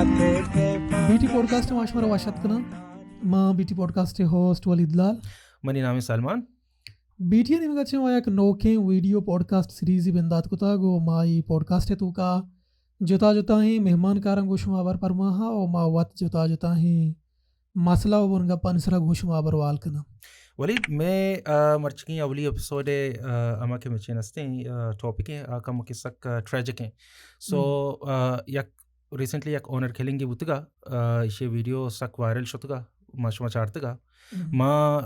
B T podcast ءَ ما شمارا وش اتک کناں۔ ما بی ٹی پوڈکاسٹ ءِ ہوسٹ ولید لال۔ منی نام سلمان۔ بی ٹی ءِ نیمگ ءَ چہ ما یک نوکیں ویڈیو پوڈکاسٹ سیریزے بندات کتگ ءُ ما اے پوڈکاسٹ ءِ توکا جتا جتائیں مہمان کاراں گوں شما ہبر پرماہاں ءُ ما وت جتا جتائیں مسئلہ ءُ بنگپانی سرا گوں شما ہبر وال کناں۔ ولید، مئے، آ، مرچگیں اولی ایپیسوڈ ءِ، آ، ہما کہ مچین ہستیں، آ، ٹاپک ءِ، آ، کمکے سک، آ، ٹریجک ایں۔ سو، ہم۔ آ، یک ریسنٹلی یک آنر کلنگے بوتگا، آ، ایشی ویڈیو سک وائرل شتگا، ما شما چارتگا۔ ہم۔ ما، آ،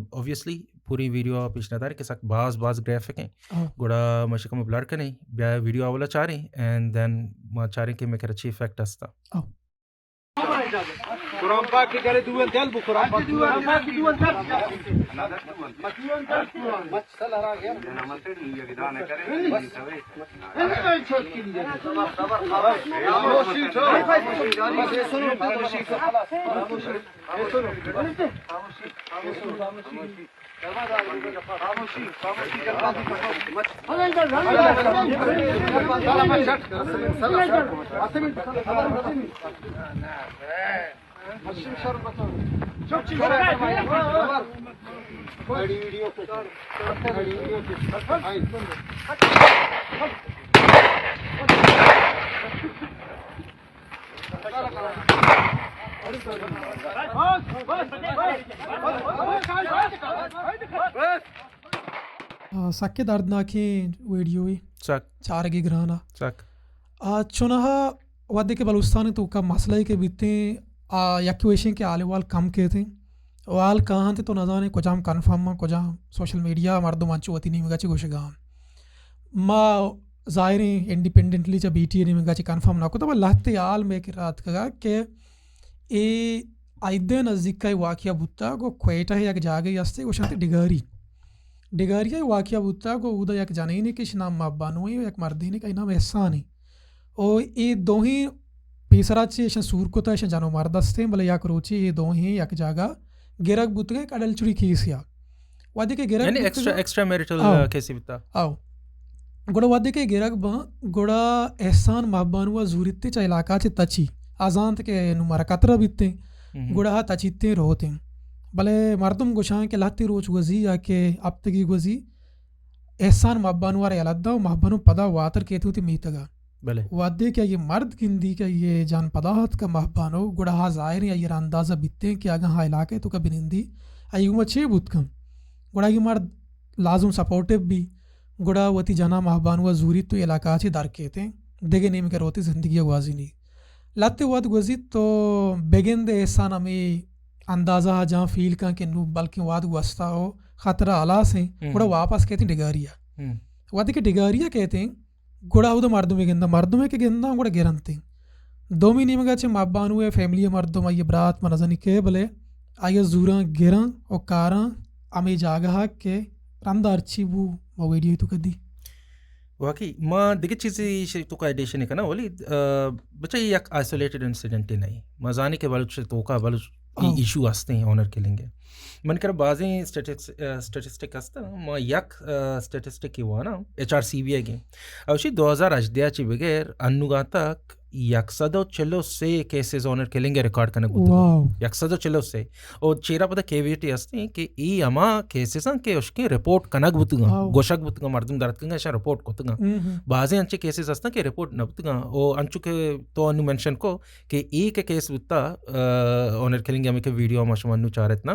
اوبویسلی پوری ویڈیو ءَ پیش نداریں کہ سک باز باز گرافک ایں۔ ہاں۔ گڑا ما شکم بلر کنیں، بیا ویڈیو اولا چاریں، اینڈ دین ما چاریں کہ مئے کرا چی افیکٹ ہستا۔ ہاں۔ قرآن پاک کے گلے دو دل بو، قرآن پاک دو دل۔ آ، سکیں دردناکیں ویڈیوے۔ سک۔ چارگی گران ءَ۔ سک۔ آ، چوناہا وھدے کہ بلوچستان ءِ توکا مسئلہ کہ بیتیں، آ، یکے ایشیں کہ حال احوال کم کیتیں۔ حال کاہاں تے تو نزانے کجام کنفرم آں، کجام سوشل میڈیا مردم انچو وتی نیمگا چہ گوشگا آں۔ ما ظاہریں انڈیپینڈنٹلی چہ بی ٹی ءِ نیمگا چہ کنفرم نہ کتا، بلے لہتے حال مئے کرا اتکگا کہ اے عید ءِ نزیک ءَ واقعہ بوتا، گوں کوئٹہ ءَ یک جاگہے ہستے، گوشنت ڈگاری۔ ڈگاری ءَ واقعہ بوتا، گوں اودا یک جنینے کہ اشی نام ماہ بانو ایں، یک مردینے کہ نام احسان ایں۔ او اے دوہیں پیسرا چہ اشاں سور کتا، اشاں جن و مرد ہستیں، بلے یک روچے اے دوہیں یک جاگہ گرگ بوتگ، یک اڈلچری کیسے آ۔ وھدے کہ گرگ یعنی بوتگ، ایکسٹرا، ایکسٹرا میریٹل، آؤ۔ آ، کیسے بوتا؟ آؤ۔ گڑا وھدے کہ گرگ باں، گڑا احسان ماہ بانو ءَ زوریت چہ علاقہ چہ تچی۔ آ زانت کہ نوں مارا خطرہ بیتیں۔ ہم۔ گڑا آ تچیتیں روتیں۔ بلے مردم گوشاں کہ لہتے روچ گوزی یا کہ ہپتگی گوزی، احسان ماہ بانو ءَ را یلہ دا و ماہ بانو پدا واتر کیت وتی میتگا۔ بلے۔ وھدے کہ آئی مرد گندی کہ آئی جان پدا اتک ماہ بانو، گڑا آ ظاہریں آئی را اندازہ بیتیں کہ اگاں آ علاقہ ءِ توکا بنندی، آئی گوما چے بوت کن؟ گڑا آئی مرد لازم سپورٹیو بی، گڑا وتی جنا ماہ بانو ءَ زوریت و علاقہ ءَ چہ در کیتیں، دگہ نیمگا روتی زندگی ءَ گوازینی۔ لہتے وھد گوزیت تو بگندے احسان ہمے اندازہ ءَ جان فیل کن کہ نوں بلکیں وھد گوستا و خطرہ ہلاس ایں، ہم۔ گڑا واپس کیتیں ڈگاری ءَ۔ ہم۔ وھدے کہ ڈگاری ءَ کیتیں، گڑا اودا مردمے گنداں، مردمے کہ گنداں گڑا گرنتیں۔ دومی نیمگا چہ ماہ بانو ءِ فیملی ءِ مردم، آئی برات، من نزانی کئے، بلے آئی زوراں گراں و کاراں ہمے جاگہ ءَ کہ رندا ہرچی بو ما ویڈیو ءِ توکا دی۔ واقعی ما دگہ چیزے ایشی توکا ایڈیشن کناں، ولید، آ، بچا اے یک آئسولیٹڈ انسیڈنٹ نہ ایں۔ ما زانیں کہ بلوچ توکا بلوچ اے ہاں۔ ایشو ہستیں آنر کلنگ ءِ۔ من کرا بازیں اسٹیٹس-، آ، اسٹیٹسٹک ہستاں، ما یک، آ، اسٹیٹسٹک ءَ واناں، ایچ آر سی بی ءِ گیں۔ اوشی دو ہزار ہژدہ ءَ چہ بغیر انوگاں تک یک سد و چل و سے کیسز آنر کلنگ ءِ ریکارڈ کنگ بوتگ۔ واو۔ یک سد و چل و سے۔ او چیرا پدا کیویٹی ہستیں کہ اے ہما کیسز آں کہ اشکیں رپورٹ کنگ بوتگاں، واو۔ گوشگ بوتگاں، مردم درتکگاں، اشاں رپورٹ کتگاں۔ ہم ہم۔ بازیں انچیں کیسز ہستاں کہ رپورٹ نہ بوتگاں۔ او انچو کہ تو انو مینشن کو کہ اے کہ کیس بوتا، آ، آنر کلنگ ہمے کہ ویڈیو ما شما انو چارت نا،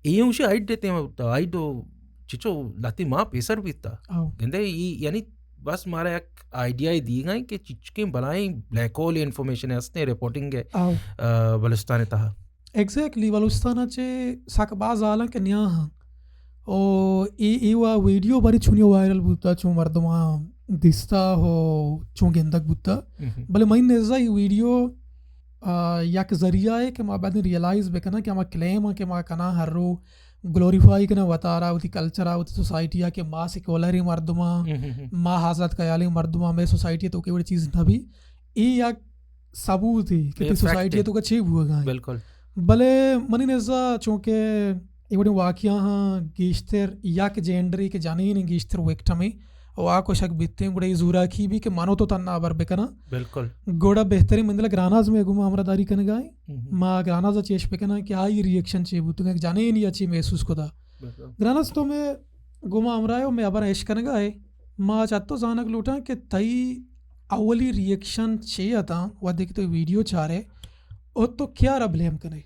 اے ہم شی ہائیڈ دیتے ہیں، ہائیڈ و چچو لہتے ماہ پیسر بیتا۔ آؤ۔ گندے اے یعنی بس مارا یک آئیڈیا دیگا کہ چچکیں بلائیں بلیک ہول انفارمیشن ہستیں رپورٹنگ ءِ، آؤ۔ آ، بلوچستان ءِ تہا۔ ایگزیکٹلی، بلوچستان ءَ چہ سک باز حالاں کہ نیاہاں۔ او اے، اے وا ویڈیو باری چونی وائرل بوتا، چون مردماں دیستا ہو چون گندگ بوتا۔ ہم۔ بلے منی نزا اے ویڈیو، آ، یک ذریعہ ہے کہ ما بعد ریئلائز بکناں کہ ہما کلیم کہ ما کناں ہر رو گلوریفائی کناں وتارا، وتی کلچر ءَ، وتی سوسائٹی ءَ کہ ما سیکولریں مردماں، ہم، ہم، ہم۔ ما آزاد خیالیں مردماں، مئے سوسائٹی ءِ توکا اے وڑیں چیز نہ بی۔ اے یک ثبوتے کہ اے تئی فیکٹ سوسائٹی ءِ ہے۔ توکا چے بوگا ایں۔ بالکل۔ بلے منی نزا چونکہ اے وڑیں واقعہ ہاں گیشتر یک جینڈرے کہ جنین گیشتر وکٹم ایں و آ کشگ بیتیں، گڑا اے زوراکی بی کہ منو تو تنا ہبر بکناں۔ بالکل۔ گڑا بہتریں مندلا گراناز مئے گوما ہمراہ داری کنگا ایں۔ ہم۔ ما گراناز ء چیش بکناں کہ آئی ریئیکشن چے بوتگ، جنینی ء چے محسوس کتا۔ بالکل۔ گراناز تو مئے گوما ہمراہ ئے و مئے ہبر اش کنگا ئے۔ ما چہ تو زانگ لوٹاں کہ تئی اولی ریئیکشن چے اتاں وھدے کہ تو ویڈیو چارے و تو کیا را بلیم کنے؟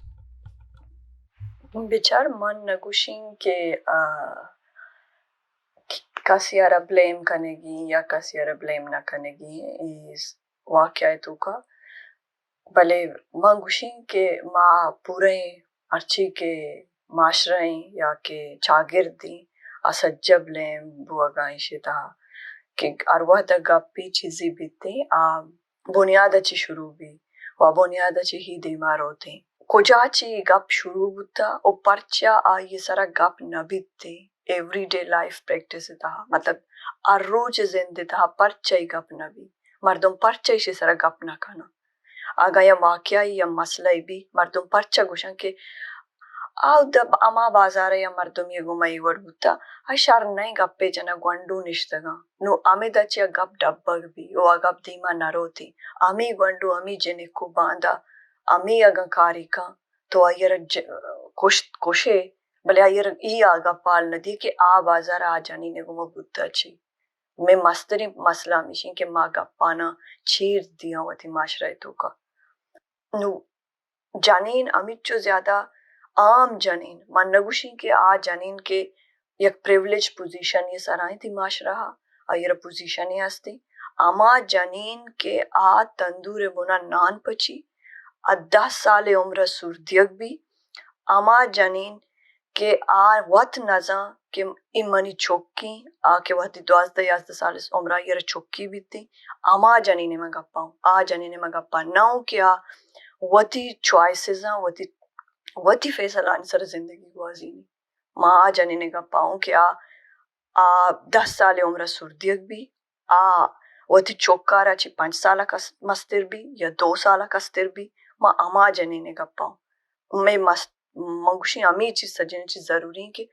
بچار، من نگوشیں کہ، آ، کسی ء را بلیم کنگی یا کسی ء را بلیم نہ کنگی اے واقعہ ء توکا، بلے من گوشیں کہ ما پوریں ہرچی کہ معاشرہ ایں یا کہ چاگرد ایں، آ سجہ بلیم بوگا ایشی تہا کہ ہر وہد ء گپی چیزی بیتیں، آ بنیاد ء چی شروع بی و بنیاد ء چی ہی دیما روتیں۔ کجا چی گپ شروع بوتا و پرچا آئی سرا گپ نہ بیتیں؟ ایوری ڈے لائف پریکٹس ء تہا، مطلب، ہر روچ زند ء تہا پرچا ای گپ نہ بی؟ مردم پرچا ایشی سرا گپ نہ کناں؟ اگاں یا واقعہ یا مسئلہ بی، مردم پرچا گوشاں کہ آ دب ہما بازار یا مردمی گوما ای وڑ بوتا، آ شر نئیں گپے جنا گونڈو نشتگاں۔ نو ہمے دا چیا گپ ڈبگ بی و آ گپ دیما نہ روتی۔ ہمے گونڈو، ہمے جنکو باندا، ہمے اگاں کاری کن تو آئی را ج-، کشت، کشے، بلے آئی را ای آ گپ حال نہ دی کہ آ بازار آ جنین گوما بوتا چی۔ مئے مستریں مسئلہ ہمیش انت کہ ما گپاناں چیر دیاں وتی معاشرہ ء توکا۔ نو جنین ہمینچو زیادہ عام جنین، من نگوشیں کہ آ جنین کہ یک پریولیج پوزیشن ء سرا انت معاشرہ ء، آئی را پوزیشن ء ہستی، ہما جنین کہ آ تندور ء بنا نان پچی، ء دہ سال ء عمر ء سور دیگ بی، ہما جنین کہ آ وت نزان کہ اے منی چکیں، آ کہ وہدی دوازدہ یازدہ سال عمر آئی را چکی بیتیں، ہما جنین ء من گپاں، آ جنین ء من گپاں، نہ اوں کہ آ وتی چوائسز آں، وتی، وتی فیصلہ آنی سر زندگی گوازینی۔ ما آ جنین ء گپاں کہ آ، آ دہ سال عمر ء سور دیگ بی، آ وتی چکارا چی پنچ سال ء کس-، مستر بی یا دو سال ء کستر بی، ما ہما جنین ء گپاں۔ مئے مست-، من گوشیں ہمے چیز سجہیں چیز ضروری انت کہ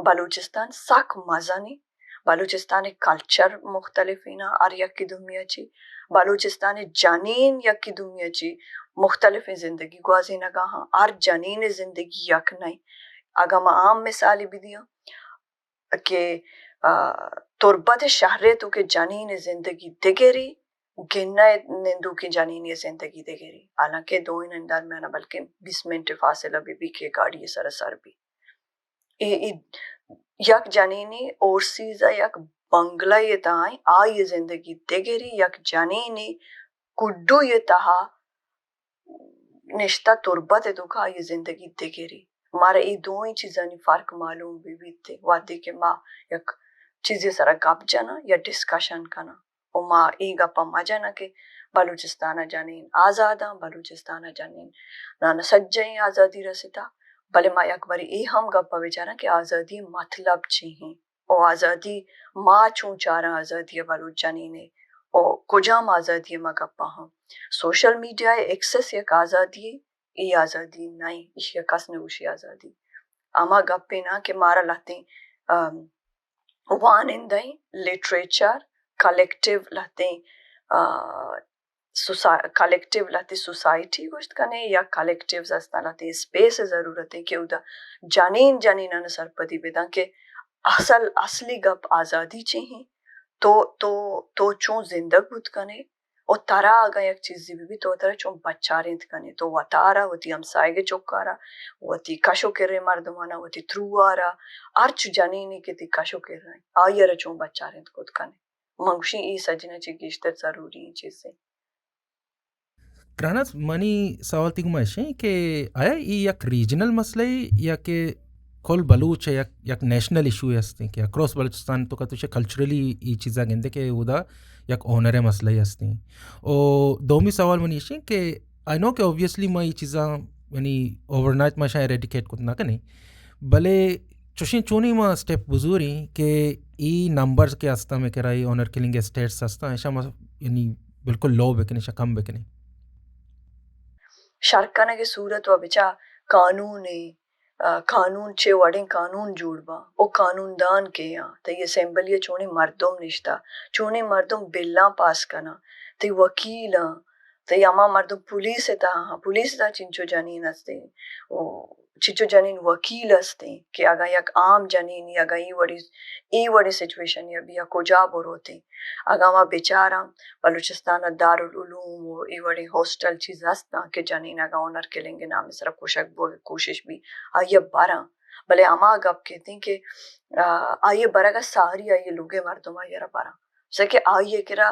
بلوچستان سک مزن انت۔ بلوچستان ء کلچر مختلف انت، ہر یکے دومی ء چی۔ بلوچستان ء جنین یکے دومی ء چی مختلفیں زندگی گوازینگا ہاں۔ ہر جنین ء زندگی یک نہ انت۔ اگاں ما عام مثالے بدیاں، کہ، آ، تربت ء شہر ء توکا جنین ء زندگی دگری، گنہ ء نندوکیں جنینی ء زندگی دگری۔ حالانکہ دوئینانی درمیان ء بلکیں بیست منٹ ء فاصلہ بہ بی کہ گاڑی ء سر ء سر بی۔ اے، اے یک جنینے اوورسیز ء یک بنگلہ ء تہا انت، آئی ء زندگی دگری، یک جنینے کڈو ء تہا نشتہ تربت ء توکا آئی ء زندگی دگری۔ مارا اے دوئیں چیزانی فرق معلوم بہ بیت، وہدے کہ ما یک چیزے سرا گپ جناں یا ڈسکشن کناں، و ما اے گپا مہ جناں کہ بلوچستان ء جنین آزاداں، بلوچستان ء جنین نانا سجہیں آزادی رسیتا، بلے ما یک بری اے ہم گپا بچاراں کہ آزادی مطلب چی ہیں۔ و آزادی، ما چون چاراں آزادی ء بلوچ جنین ء؟ و کجام آزادی ء ما گپاں؟ سوشل میڈیا ء ایکسس یک آزادی، اے آزادی نہ، ایشی ء کس نہ گوشی آزادی۔ ہما گپے نہ کہ مارا لہتیں، ام، وانندہیں، لٹریچر، کلیکٹیو لہتیں، آ، سوسا-، کلیکٹیو لہتے سوسائٹی گوشت کنے یا کلیکٹیوز ہستاں، لہتے اسپیس ضرورت ہے کہ اودا جنین جنینان سرپدی بداں کہ اصل، اصلی گپ آزادی چی ہیں، تو، تو، تو چون زندگ بوت کنے، و ترا اگاں یک چیزی بہ بیت تو ترا چون بچارینت کنے، تو وتارا، وتی ہمسائگ چکارا، وتی کش و کریں مردمانا، وتی تروارا، ہرچ جنینی کہ تی کش و کریں آئی را چون بچارینت کت کنے۔ من گوشیں اے سجنا چی گیشتر ضروری ایں چیزے۔ گراناز، منی سوال تی گوما اش ایں کہ آیا اے یک ریجنل مسئلہ اے یا کہ کل بلوچ ء یک، یک نیشنل ایشو اے ہستیں کہ اکراس بلوچستان تو کہ تو چہ کلچرلی اے چیزا گندے کہ اودا یک آنر ء مسئلہ اے ہستیں۔ او دومی سوال منی اش ایں کہ آئی نو کہ آبویسلی ما اے چیزاں یعنی اوور نائٹ ما شاید ایریڈیکیٹ کت نہ کنیں، بلے چوشیں چونیں ما اسٹیپ بزوریں کہ اے نمبرز کہ ہستاں، مئے کرا اے آنر کلنگ اسٹیٹس ہستاں، ایشاں ما یعنی بالکل لو بکنیں، ایشاں کم بکنیں۔ شر کنگ ء صورت و بچا قانون ء، آ، قانون چے وڑیں قانون جوڑ باں، او قانون دان کے آں، تئی اسمبلی ءَ چونیں مردم نشتہ، چونیں مردم بلاں پاس کناں، تئی وکیل آں، تئی ہما مردم پولیس ءِ تہا آں، پولیس ءِ تہا چنچو جنین ہستیں، او چنچو جنین وکیل ہستیں کہ اگاں یک عام جنینے اگاں اے وڑیں، اے وڑیں سچویشنے ءَ بیا کجا بروتیں۔ اگاں ما بچاراں بلوچستان ءَ دارالعلوم و اے وڑیں ہاسٹل چیز ہستاں کہ جنین اگاں آنر کلنگ ءِ نام ءِ سرا کشگ بوگ ءِ کوشش بی، آئی ءَ براں۔ بلے ہما گپ کیتیں کہ، آ، آئی ءِ برگ ءَ ساری آئی ءِ لوگ ءِ مردم آئی ءَ را براں۔ چیا کہ آئی ءِ کرا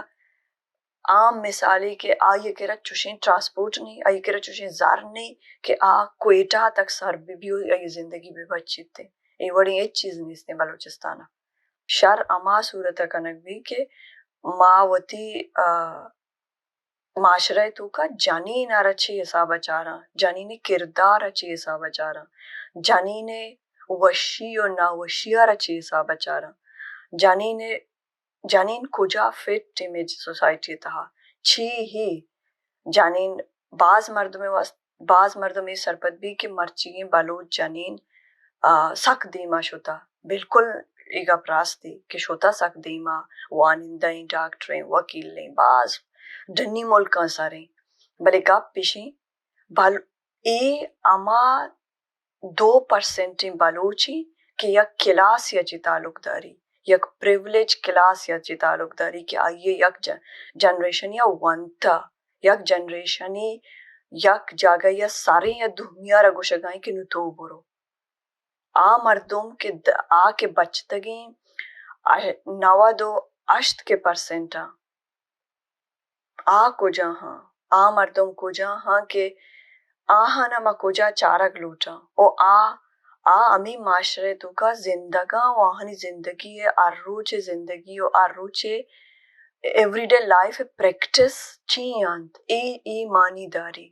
عام مثالے کہ آئی ءِ کرا چوشیں ٹرانسپورٹ نی، آئی ءِ کرا چوشیں زر نی کہ آ کوئٹہ تک سر بہ بی و آئی ءِ زندگی بہ بچیت۔ اے وڑیں ہچ چیز نیستیں بلوچستان ءَ۔ شر ہما صورت ءَ کنگ بی کہ ما وتی، آ، معاشرہ ءِ توکا جنین ءَ را چے حساب ءَ چاراں، جنین ءِ کردار ءَ چے حساب ءَ چاراں، جنین ءِ وشی و ناوشی ءَ را چے حساب ءَ چاراں، جنین ءِ، جنین کجا فٹ ایں مئے سوسائٹی ءِ تہا، چی ہی جنین باز مردم ءِ واست-، باز مردم اے سرپد بی کہ مرچیگیں بلوچ جنین، آ، سک دیما شتہ۔ بالکل اے گپ راستی کہ شتہ سک دیما، وانندہ ایں، ڈاکٹر ایں، وکیل ایں، باز ڈنی ملکاں سر ایں۔ بلے گپ ایشیں، بل-، اے ہما دو پرسنٹیں بلوچ ایں کہ یک کلاسے ءَ چہ تعلق داری، یک پریولیج کلاسے ءَ چہ تعلق داری کہ آئی ءَ یک ج-، جنریشنے ءَ ونتہ، یک جنریشنے یک جاگہے ءَ سریں یا دومی ءَ را گوشگا ایں کہ نوں تو برو۔ آ مردم کہ د-، آ کہ بچتگیں، آ، نود و ہشت کے پرسنٹ آں۔ آ کجا ہاں؟ آ مردم کجا ہاں کہ آہاں ما کجا چارگ لوٹاں؟ او آ، آ ہمے معاشرہ ءِ توکا زندگاں و آہانی زندگی ءِ ہر روچ ءِ زندگی و ہر روچ ءِ ایوری ڈے لائف ءِ پریکٹس چی انت؟ اے، اے معنی داری۔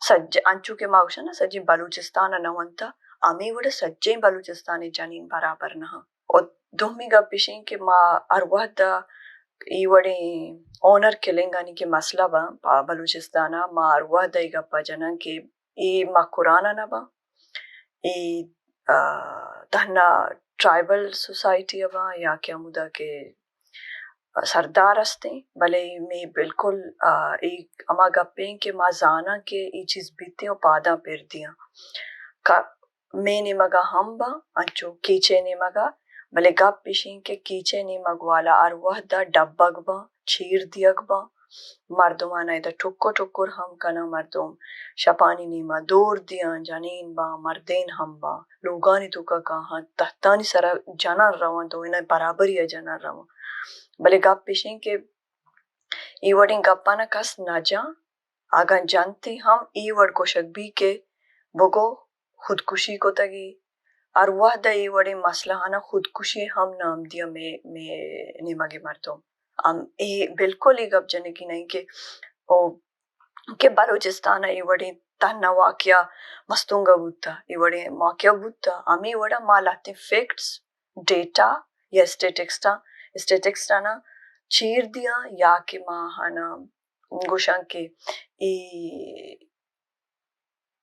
سج-، انچو کہ ما گوشاں نا، سجیں بلوچستان ءَ نہ ونتہ، ہمے وڑ ءَ سجیں بلوچستان ءِ جنین برابر نہ انت۔ و دومی گپ ایش انت کہ ما ہر وہد ءَ اے وڑیں آنر کلنگانی کہ مسئلہ باں پہ بلوچستان ءَ، ما ہر وہد ءَ اے گپ ءَ جناں کہ اے مکران ءَ نہ باں، اے، آ، تہنا ٹرائبل سوسائٹی ءَ باں یا کہ ہمودا کہ سردار ہستیں، بلے مئے بالکل، آ، اے ہما گپ ایں کہ ما زاناں کہ اے چیز بیتیں و پاداں پر دیاں۔ کا-، مئے نیمگا ہم باں، انچو کیچ ءِ نیمگا، بلے گپ ایش ایں کہ کیچ ءِ نیمگ والا ہر وہدا ڈبگ باں، چیر دیگ باں، مردمانا ادا ٹکر ٹکر ہم کناں، مردم شپانی نیما دور دیاں، جنین باں، مردین ہم باں، لوگانی توکا کاہاں، تہتانی سرا جنان رواں، دوئیناں برابری ءَ جنان رواں۔ بلے گپ ایش ایں کہ اے وڑیں گپانا کس نہ جاں، اگاں جنت ہم اے وڑ گوشگ بی کہ بگو خودکشی کتگی، ہر وہد ءَ اے وڑیں مسئلہ آناں خودکشی ہم نام دیاں مئے، مئے نیمگ ءِ مردم۔ ہم اے بالکل اے گپ جنگی نہ انت کہ او کہ بلوچستان ءَ اے وڑیں تہنا واقعہ مستونگ ءَ بوتہ، اے وڑیں واقعہ بوتہ، ہمے وڑا ما لہتیں فیکٹس، ڈیٹا یا اسٹیٹکسٹاں، اسٹیٹکسٹاناں چیر دیاں یا کہ ما آہاناں گوشاں کہ اے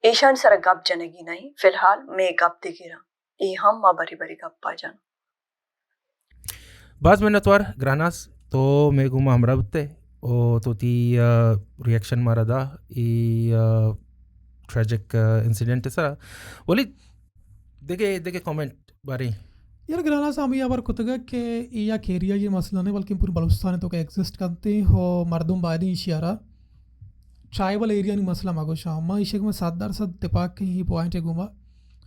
ایشانی سرا گپ جنگی نہ انت، فی الحال مئے گپ دگراں، اے ہم ما برے برے گپ ءَ جناں۔ باز منتوار گراناس، تو مئے گوما ہمراہ بوتے و تو تی، آ، ری ایکشن مارا دا ای، آ، ٹریجک، آ، انسیڈنٹ ءِ سرا۔ ولی دگہ، دگہ کامنٹ باریں؟ یار گراناس ہمے ہبر کتگ کہ اے یک ایریا ءِ مسئلہ نہ بلکیں پوری بلوچستان ءِ توکا ایگزسٹ کنت و مردم باید ایشی ءَ را ٹرائبل ایریانی مسئلہ مہ گوشاں۔ ما ایشی ءَ گوما صد درصد اتفاق کیں اے پوائنٹ ءِ گوما۔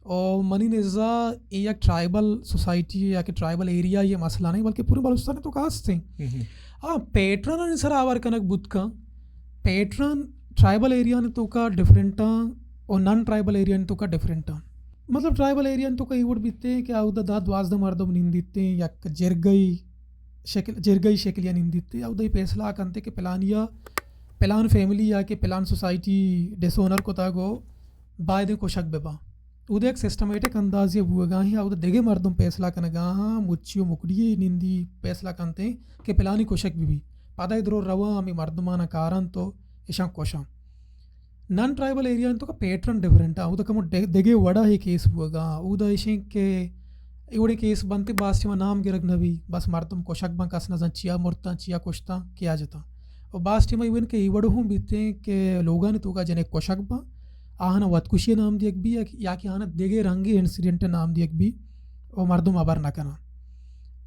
و منی نزا اے یک ٹرائبل سوسائٹی یا کہ ٹرائبل ایریا ءِ مسئلہ نہ انت، بلکہ پورے بلوچستان ءِ توکا ہستیں۔ ہم۔ ہاں، پیٹرنانی سرا ہبر کنگ بوت کن۔ پیٹرن ٹرائبل ایریانی توکا ڈفرنٹ آں و نان ٹرائبل ایریانی توکا ڈفرنٹ آں۔ مطلب ٹرائبل ایریانی توکا اے وڑ بیتیں کہ اودا دہ دوازدہ مردم نندیتیں، یک جرگئی شکل، جرگئی شکلیا نندیتیں، اودا اے فیصلہ کنتے کہ پلانیا، پلان فیملی یا کہ پلان سوسائٹی ڈس آنر کتگ و بایدیں کشگ بہ باں۔ اود یک سسٹمیٹک اندازے بوگا ایں، اود دگہ مردم پیسلہ کنگا آں، مچی و مکڑی نندی پیسلہ کنت ایں کہ پلانی کشگ بہ بی۔ پدا اے درو رواں ہمے مردمانا کارنت و اشاں کشاں۔ نان ٹرائبل ایریاں توکا پیٹرن ڈفرنٹ آں، اودا کمو ڈے-، دگہ وڑا ہے کیس بوگا، اودا ایشیں کہ اے وڑیں کیس بنتے باز ٹیما نام گرگ نہ بی، بس مردم کشگ بن، کس نہ زان چیا مرتاں، چیا کشتاں، کیا جتاں۔ و باز ٹیما ایون کہ اے وڑ ہوں بیتیں کہ لوگانی توکا جنک کشگ بن، آہانا وت کشی نام دیگ بی یا کہ، یا کہ آہانا دگہ رنگی انسیڈنٹ نام دیگ بی و مردم ہبر نہ کناں۔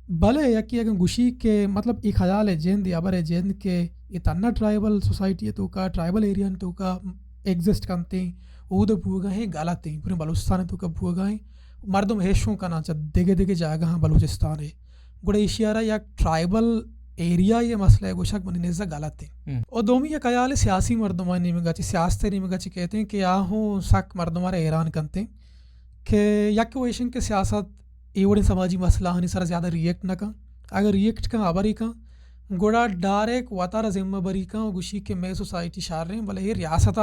بلے یکے اگن گوشی کہ مطلب اے خیال ہے جند، اے ہبر ہے جند کہ اے تنا ٹرائبل سوسائٹی توکا، ٹرائبل ایریا توکا ایگزسٹ کنتیں، اود بوگا ہیں، غلط ہیں، پورے بلوچستان توکا بوگا ہیں، مردم ہیشوں کناں چہ دگہ دگہ جاگہاں بلوچستان ہے۔ گڑا ایشی آرا یک ٹرائبل ایریا یہ مسئلہ ہے گوشگ منی نزا غلط ہے۔ ہم۔ اور دومی یک خیال سیاسی مردمانی نیمگا چہ، سیاست نیمگا چہ کہتے ہیں کہ آہوں سک مردمارا حیران کنتے ہیں کہ یک وہ ایشن کہ سیاست اے وڑیں سماجی مسئلہ آنی سرا زیادہ ریئیکٹ نہ کن۔ اگر ریئیکٹ کن، ہبری کن، گڑا ڈائریکٹ وتارا ذمہ بری کن و گوشی کہ مئے سوسائٹی شر ہیں، بلے اے ریاست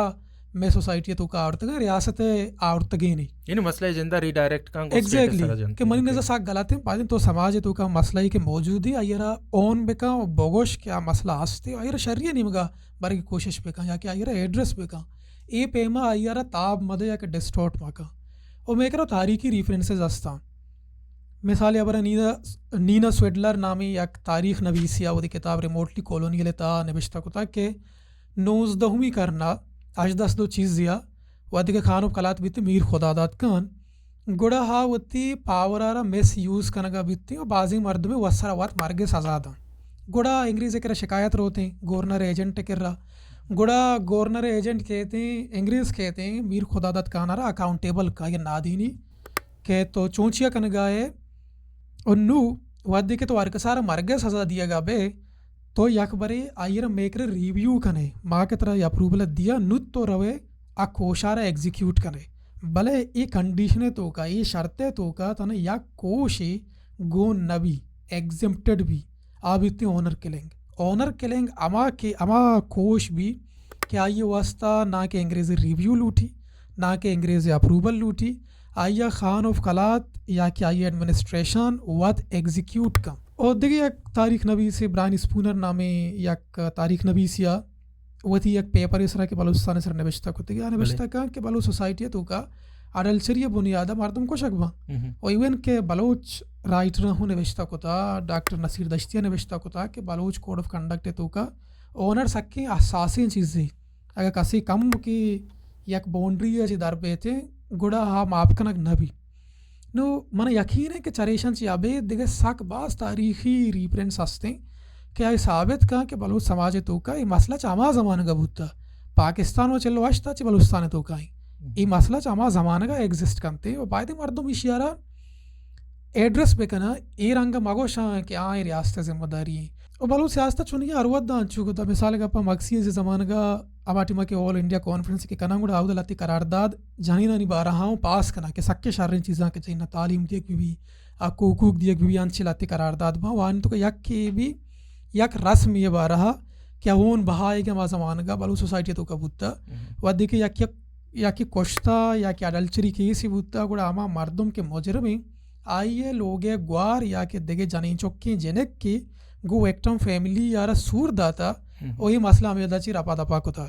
مئے سوسائٹی توکا آورتگیں، ریاست آورتگیں نہیں۔ یعنی مسئلہ جندہ ری ڈائریکٹ کن، گو اسٹیٹ ایگزیکٹلی، سرا جنت۔ کہ منی نظر ساک غلط ہیں، پادن تو سماج توکا مسئلہ ہی کہ موجود ہے، آئیرا اون بکن و بگوش کہ آ مسئلہ ہستے، آئیرا شری نیمگا برگی کوشش بکن یا کہ آئیرا ایڈریس بکن۔ اے پیما آئیرا تاب مدے یا کہ ڈسٹورٹ مکن۔ و مئے کرا تاریخی ریفرنسز ہستاں۔ مثال ء برا نینا، نینا سویڈلر نامی یک تاریخ نویسی ء وتی کتاب ریموٹلی کولونیل ء تہا نبشتہ کتگ کہ نوزدہمی کرن ء ہژدہ سد و چیزے ء وھدے کہ خان آف قلات بیت میر خداداد خان، گڑا آ وتی پاور ء را مس یوز کنگ ء بیت و بازیں مردمے وت سرا وت مرگ ء سزا داں۔ گڑا انگریز ء کرا شکایت روتیں، گورنر ایجنٹ ء کرا۔ گڑا گورنر ایجنٹ کہتیں، انگریز کہتیں، میر خداداد خان ء را اکاؤنٹیبل کا، یہ نادینی کہ تو چونچیا کنگا ئے، و نوں وھدے کہ تو ہر کسارا مرگ ء سزا دیگا بئے، تو یک برے آئی ء را مئے کرا ریویو کنے، ما کہ ترا اپروول دیا، نوں تو روئے آ کوشارا ایگزیکیوٹ کنے۔ بلے اے کنڈیشن ء توکا، اے شرط ء توکا تنا یک کوشے گون نہ بی، ایگزمپٹڈ بی، آ بیتی اونر کلنگ۔ اونر کلنگ ہما کہ، ہما کوش بی کہ آئی ء واسطہ نہ کہ انگریز ریویو لوٹی، نہ کہ انگریز اپروول لوٹی، آئی ء خان آف قلات یا کہ آئی ء ایڈمنسٹریشن وت ایگزیکیوٹ کن۔ اور دگہ یک تاریخ نویسے برائن اسپونر نامیں یک تاریخ نویسے ء وتی یک پیپرے سرا کہ بلوچستان ء سرا نبشتہ کتگ، آ نبشتہ بلے۔ کن کہ بلوچ سوسائٹی ء توکا اڈلچری ء بنیاد ء مردم کشگ باں۔ مہم۔ و ایون کہ بلوچ رائٹراں ہوں نبشتہ کتا، ڈاکٹر نصیر دشتی ء نبشتہ کتا کہ بلوچ کوڈ آف کنڈکٹ ء توکا اونر سکیں حساسیں چیزے۔ اگہ کسے کم کہ یک باؤنڈری ء چہ در بیت، گڑا آ معاف کنگ نہ بی۔ نوں من یقین ہے کہ چریشاں چہ ابید دگہ سک باز تاریخی ریفرنس ہستیں کہ آئی ثابت کن کہ بلوچ سماج ء توکا اے مسئلہ چہ ہما زمانگ ء بوتا۔ پاکستان و چل و ہشت ء چہ بلوچستان ء توکا ایں۔ اے مسئلہ چہ ہما زمانگ ء ایگزسٹ کنتے و باید مردم ایشی ء را ایڈریس بکناں، اے رنگ ء مگوشاں کہ آ اے ریاست ء ذمہ داری ایں۔ و بلوچ سیاست ء چونی ہر وھد انچو کتا، مثال ء گپا مگسی ء زمانگ ء ہما ٹیم ء کہ آل انڈیا کانفرنس کہ کناں گڑا اودا لہتے قرارداد جنینانی بارہ ء ہوں پاس کناں کہ سکیں شریں چیزاں کہ جنین ء تعلیم دیگ بہ بی، حق و حقوق دیگ بہ بی، انچیں لہتے قرارداد باں۔ وانی توکا یکے بی یک رسمے ء بارہ ء کہ اون بہائے کہ ہما زمانگ ء بلوچ سوسائٹی ء توکا بوتا۔ مہم۔ وھدے کہ یک، یک، یکے کشتا یا کہ اڈلچری کیسے بوتا، گڑا ہما مردم کہ مجرم ایں، آئی ء لوگ ء گوار یا کہ دگہ جنین چکیں جنک کہ گوں وکٹم فیملی ء را سور داتا، ہم۔ و اے مسئلہ ہمے وھدا چہ رپا دپا کتا۔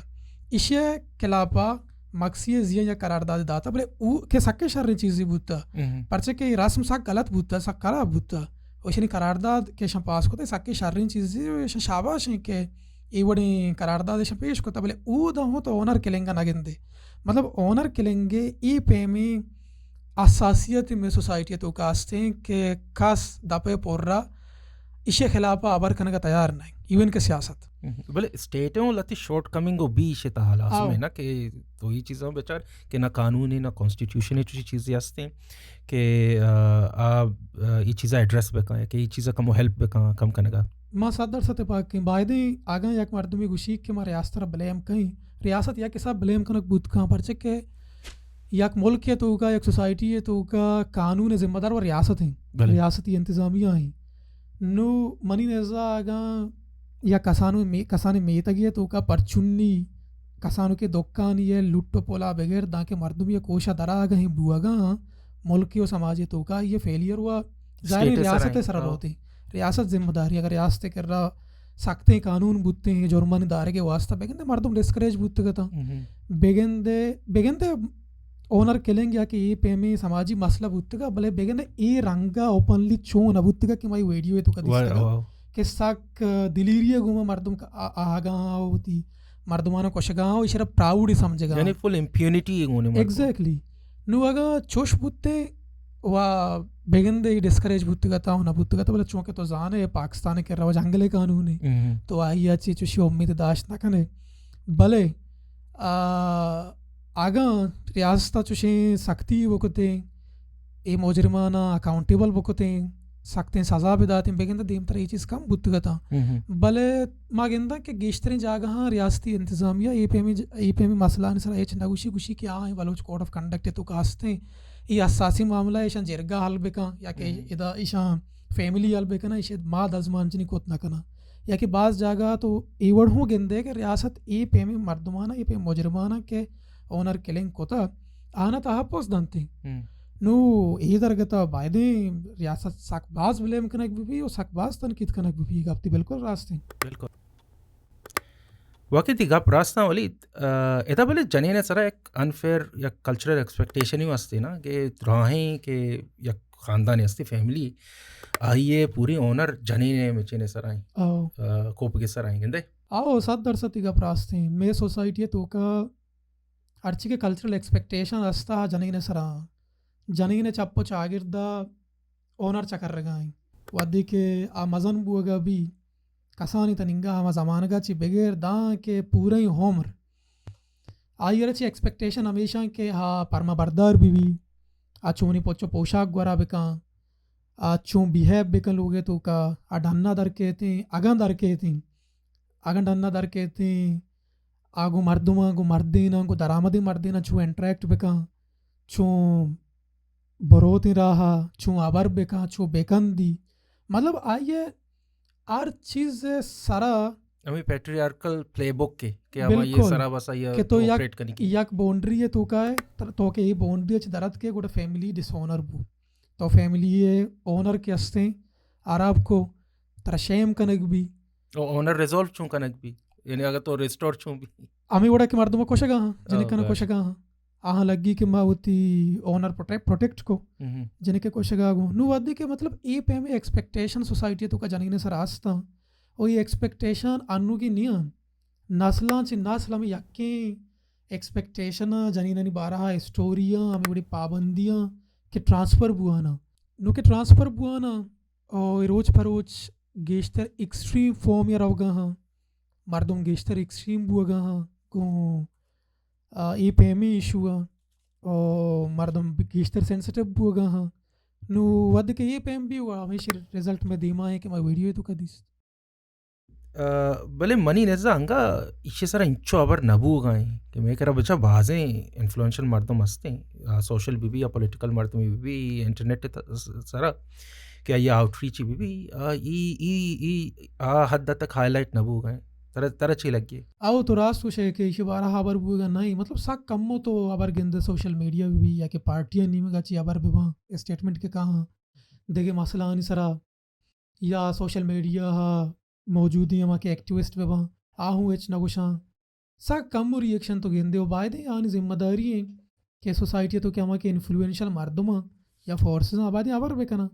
ایشی ء خلاف ء مگسی ء زی ء یک قرارداد داتا، بلے او کہ سکیں شریں چیزے بوتا۔ ہم۔ پرچہ کہ اے رسم سک غلط بوتا، سک خراب بوتا۔ و ایشانی قرارداد کہ ایشاں پاس کتا، سکیں شریں چیزے، و ایشاں شاباش ایں کہ اے وڑیں قرارداد ایشاں پیش کتا، بلے اودا ہوں تو اونر کلنگ ء نہ گندے۔ مطلب اونر کلنگ ء اے پیمیں حساسیت مئے سوسائٹی ء توکا ہستیں کہ کس دپ ء پر ء ایشی ء خلاف ء ہبر کنگ ء تیار نہ انت، ایون کہ سیاست۔ ہم، بلے اسٹیٹ ء لہتے شارٹ کمنگ و بی ایشی تہا لازم آؤ۔ ہے نا کہ تو یہ چیزاں بچار کہ نہ قانون ہے، نہ کانسٹیٹیوشن ہے، چوشی چیزیں ہستیں کہ، آ، آ، آ، یہ چیزاں ایڈریس بکن یا کہ یہ چیزاں کمو ہیلپ بکن کم کنگا۔ ما صد درصد تپاک کیں۔ بایدیں اگاں یک مردمے گوشی کہ ما ریاست را بلیم کئیں، ریاست یک حساب بلیم کنگ بوت کن، پرچہ کہ یک ملک ء توکا، یک سوسائٹی ء توکا قانون ء ذمہ دار و ریاست ہیں، بلے۔ ریاستی انتظامیہ ہیں۔ نو منی نزا اگاں یا کسانو می-، کسانی میتگی ء توکا پرچنی کسانو کے دکانی ء لٹ و پولا بگر دانکہ مردمی ء کوشا درا اگاں ہیں بوگا ملک و سماج ء توکا یہ فیلئر و ظاہر اسٹیٹ ء سرا ریاست ء ہیں۔ سرا ہاں۔ روتے۔ ریاست ذمہ داری، اگر ریاست ء کرا سختیں قانون بوتیں، جرمانی دارگ ءِ واسطہ بگندے مردم ڈسکریج بوتگ اتاں۔ بگندے، بگندے اونر کلنگ یا کہ اے پیمیں سماجی مسئلہ بوتگ ات، بلے بگندے اے رنگ ءَ اوپنلی چون نہ بوتگ ات کہ مئے ویڈیو ءِ توکا دیستگ ات کہ سک دلیری ءَ گوما مردم آ-، آہگاں وتی مردماناں کشگاں و ایشرا پراؤڈ سمجھگاں۔ یعنی فل امپیونٹی ءِ گونے مردم۔ ایگزیکٹلی۔ نوں اگاں چوش بوتیں و بگندے ڈسکریج بوتگ اتاں و نہ بوتگ اتاں، بلے چونکہ تو زانے پاکستان ءِ کرا و جنگل ءِ قانون ایں، تو آئی ءَ چہ چوشی امید داشت نہ کنے۔ بلے، آ، اگاں ریاست ءَ چوشیں سختی بکتیں، اے مجرماناں اکاؤنٹیبل بکتیں، سختیں سزا بداتیں، بگندے دیمترا اے چیز کم بوتگ اتاں۔ بلے ما گنداں کہ گیشتریں جاگہاں ریاستی انتظامیہ اے پیمیں ج-، اے پیمیں مسئلہانی سرا ہچ نہ گوشی، گوشی کہ آ اے بلوچ کوڈ آف کنڈکٹ ءِ توکا ہستیں، اے حساسی معاملہ ایشاں جرگہ حل بکن یا کہ ادا ایشاں فیملی حل بکن، ایشی ما دزمانجنی کت نہ کناں۔ یا کہ باز جاگہ تو اے وڑ ہوں گندے کہ ریاست اے پیمیں مردماناں، اے پیمیں مجرماناں کہ اونر کلنگ کتا، آہاں تحفظ دنتیں۔ نوں اے درگت ءَ بایدیں ریاست سک باز بلیم کنگ بہ بی و سک باز تنقید کنگ بہ بی۔ اے گپ تئی بالکل راستیں۔ بالکل۔ واقعی تئی گپ راستاں، ولی، آ، ادا بلے جنین ءِ سرا یک انفیئر، یک کلچرل ایکسپیکٹیشن ہی ہستی نا، کہ دراہیں کہ یک خاندانے ہستی، فیملی، آئی ءِ پوری اونر جنین ءِ مچین ءِ سرا ایں، آ، کوپگ ءِ سرا ایں، گندے؟ آؤ، صد درصد تئی گپ راستیں۔ مئے سوسائٹی ءِ توکا ہرچی کہ کلچرل ایکسپیکٹیشن ہستا، جنین ءِ سرا، جنین ءِ چپ و چاگرد ءَ اونر چکرگا ایں۔ وھدے کہ آ مزن بوگا بی، کسانی تننگا ہما زمانگا چہ بگر داں کہ پوریں عمر آئی ءَ را چہ ایکسپیکٹیشن ہمیشاں کہ آ پرما بردار بہ بی، آ چونیں پچ و پوشاک گورا بکن، آ چون بیہیو بکن لوگ ءِ توکا، آ ڈنا در کیتیں، اگاں در کیتیں، اگاں ڈنا در کیتیں، آ گوں مردماں، گوں مردیناں، گوں درآمدیں مردیناں چون انٹریکٹ بکن، چون بروتیں راہا، چون ہبر بکن، چون بکندی۔ مطلب، آئی ءِ ہر چیز ءِ سرا ہمیں پیٹریارکل پلے بک ءِ کہ ہما یہ بالکل۔ سرا بس آئی ءَ کہ تو یک، آپریٹ کنی کی۔ یک باؤنڈری ءِ توکا ئے، تر-، تو کہ اے باؤنڈری ءَ چہ در اتکے گڑا فیملی ڈس آنر بو۔ تو فیملی ءِ اونر کہ ہستیں، آراب کو، ترا شیم کنگ بی۔ او اونر ریزالو چون کنگ بی؟ یعنی اگر تو ریسٹور چون بی؟ ہمیں وڑا کہ مردم کشگا ہاں، جنکاں او، بس۔ کشگا ہاں۔ آہاں لگی کہ ما وتی اونر پروٹیکٹ، پروٹیکٹ کو، جنکے کشگا گوں۔ نوں وھدے کہ مطلب اے پیمیں ایکسپیکٹیشن سوسائٹی ءِ توکا جنین ءِ سرا ہستاں، او اے ایکسپیکٹیشن انوگی نیاں، نسلاں چہ نسل ہمیں یکیں ایکسپیکٹیشن آں، جنینانی بارہا اسٹوریاں، ہمیں وڑیں پابندیاں کہ ٹرانسفر بواناں۔ نوں کہ ٹرانسفر بواناں، او اے روچ پہ روچ گیشتر ایکسٹریم فارم ءَ روگا ہاں، مردم گیشتر ایکسٹریم بوگا ہاں، گوں آ، اے پیمیں ایشو آں، او مردم گیشتر سینسٹیو بوگا ہاں۔ نوں وھدے کہ اے پیم بی، ہمیشی رزلٹ مئے دیما ایں کہ ما ویڈیو ءِ توکا دیست۔ آ، بلے منی نزا انگا ایشی سرا انچو ہبر نہ بوگا ایں کہ مئے کرا بچا بازیں انفلوئنشل مردم ہستیں، آ، سوشل بہ بی یا پولیٹیکل مردم بہ بی، انٹرنیٹ ءِ ت-، س-، سرا کہ آئی آؤٹ ریچ بہ بی، آ، ای، ای، ای، آ حد تک ہائی لائٹ نہ بوگا ایں۔ ترا، ترا چی لگی؟ او تو راست گوشے کہ ایشی بارہ ہبر بوگا نہ ایں، مطلب سک کمو تو ہبر گندے سوشل میڈیا بہ بی یا کہ پارٹی نیمگا چی ہبر بہ باں، اسٹیٹمنٹ کہ کاہاں دگہ مسئلہ آنی سرا یا سوشل میڈیا ہا موجودیں ہما کہ ایکٹیوسٹ بہ باں، آ ہوں ہچ نہ گوشاں۔ سک کمو ری ایکشن تو گندے و بایدیں آنی ذمہ داری ایں کہ سوسائٹی ءِ توکا ہما کہ انفلوئنشل مردم آں یا فورسز آں، بایدیں ہبر بکناں۔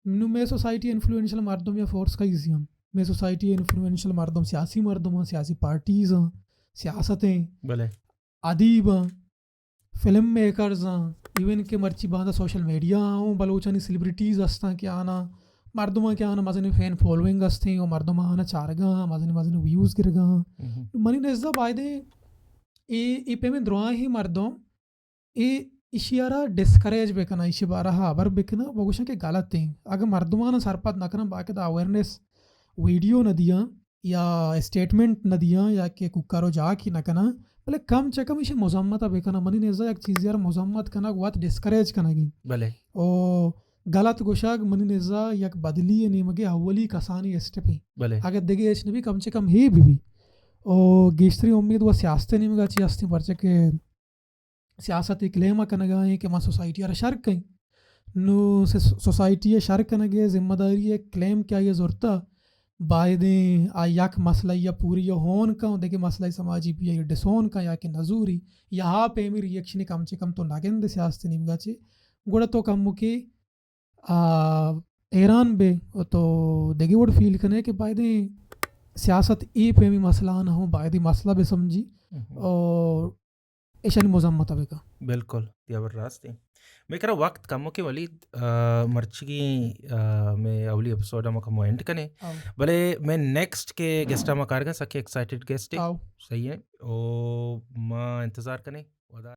نوں مئے سوسائٹی ءِ انفلوئنشل مردم یا فورس کئی زیاں؟ مئے سوسائٹی ءِ انفلوئنشل مردم سیاسی مردم آں، سیاسی پارٹیز آں، سیاست ایں، بلے۔ ادیب آں، فلم میکرز آں، ایون کہ مرچی باندا سوشل میڈیا آں، اوں بلوچانی سیلیبریٹیز ہستاں کہ آناں مردماں کہ آناں مزنیں فین فالوئنگ ہستیں و مردم آناں چارگا آں، مزنیں مزنیں ویوز گرگا آں۔ منی نزا بایدیں اے، اے پیمیں دراہیں مردم اے ایشی ءَ را ڈسکریج بکناں، ایشی بارہ ءَ ہبر بکناں، بگوشاں کہ غلط ایں۔ اگاں مردماناں سرپد نہ کناں، باقاعدہ اویئرنیس ویڈیو نہ دیاں یا اسٹیٹمنٹ نہ دیاں یا کہ کوکار و جاکی نہ کناں، بلے کم چہ کم ایشی مذمت ءَ بکناں۔ منی نزا یک چیزے ءَ را مذمت کنگ وت ڈسکریج کنگ ایں۔ بلے۔ او غلط گوشگ منی نزا یک بدلی ءِ نیمگ ءَ اولی کسانیں اسٹیپ ایں۔ بلے۔ اگاں دگہ ہچ نہ بی، کم چہ کم ہے بہ بی۔ او گیشتری امید و سیاست ءِ نیمگ ءَ چی ہستیں، پرچہ کہ سیاست ءِ کلیم ءَ کنگ ءَ ایں کہ ما سوسائٹی ءَ را شر کئیں۔ نوں سے-، سوسائٹی ءِ شر کنگ ءِ ذمہ داری ءِ کلیم کہ آئی ءَ زرتہ، بایدیں آ یک مسئلہ یا پوری یا ہون کن، دگہ مسئلہ سماجی بیا یا ڈسون کن یا کہ نزوری، یا ہا پیمی ریئیکشن کم چہ کم تو نگند سیاست نیمگا چے، گڑا تو کم کے آ، حیران بے تو دگہ وڑ فیل کنے کہ بایدیں سیاست اے پیمی مسئلہ آن ہوں بایدیں مسئلہ بہ سمجھی اور ایشانی مذمت بکا۔ بالکل، تیا بر راست ہیں۔ میں کرا وقت کم کے ولید، آ، مرچگی، آ، میں اولی ایپیسوڈ ہم کم اینڈ کنے۔ آؤ۔ بلے میں نیکسٹ کے گیسٹ ہم کار گا سکے ایکسائٹڈ گیسٹ ہے۔ آؤ۔ صحیح ہے۔ او ما انتظار کنے۔ ودا